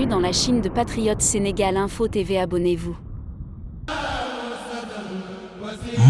bienvenue dans la Chine de Patriote Sénégal Info TV. Abonnez-vous.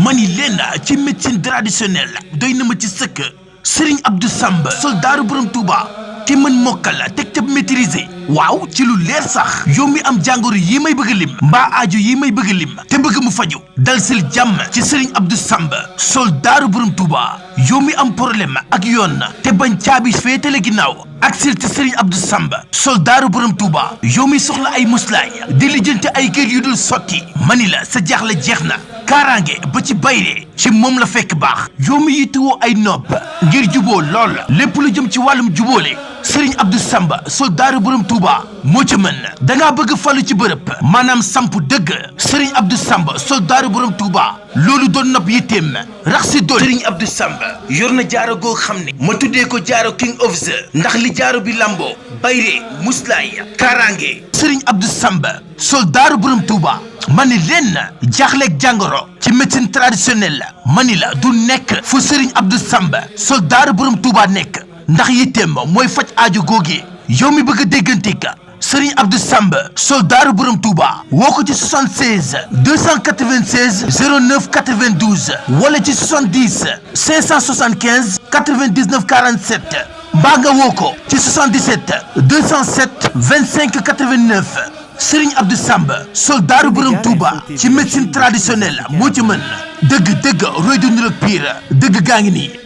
mani leen ci médecine traditionnelle doy na ma ci sëkk Serigne Abdou Samba soldaaru borom Touba ki mën mokkal teg ca maîtriser waaw ci lu leer sax yow mi am jàngoro yi may bëgg lim mbaa aajo yi may bëgg lim te bëgg mu faju dal sil jàmm ci Serigne Abdou Samba soldaaru borom Touba yow mi am problème ak yoon te bañ caabi féetale ginnaaw aksil ci Serigne Abdou Samba soldaaru borom Touba yow mi soxla ay muslaay di lijjanti ay kër yu dul sotti mani la sa jaaxle jeex na kaaraange ba ci bayre ci moom la fekk baax yow mi yittewoo ay nopp ngir juboo lool lépp lu jëm ci wàllum jubóole Serigne Abdou Samba soldaaru borom Touba moo ci mën dangaa bëgg falu ci bërëb maanaam samp dëgg Serigne Abdou Samba soldaaru borom Touba loolu doon nopp yitteem rax si dool Serigne Abdou Samba yor na jaaro goo xam ne ma tuddee ko jaaro king of the ndax li jaaro bi lamboo bayre muslaay kaaraange Serigne Abdou Samba soldaaru borom Touba mani leen jaaxleeg jàngoro ci médecine traditionnelle mani la du nekk fu Serigne Abdou Samba soldaaru borom Touba nekk ndax yitteem mooy faj aajo googi yow mi bëgg a dégganteeg Serigne Abdou Samba soldaaru borom Touba woo ko ci 76 296 09 92 wala ci 70 575 99 47 mbaa nga woo ko ci 77 207 25 89 Serigne Abdou Samba soldaaru borom Touba ci médecine traditionnelle moo ci mën dëgg roy du niroog pire dëgg gaa ngi nii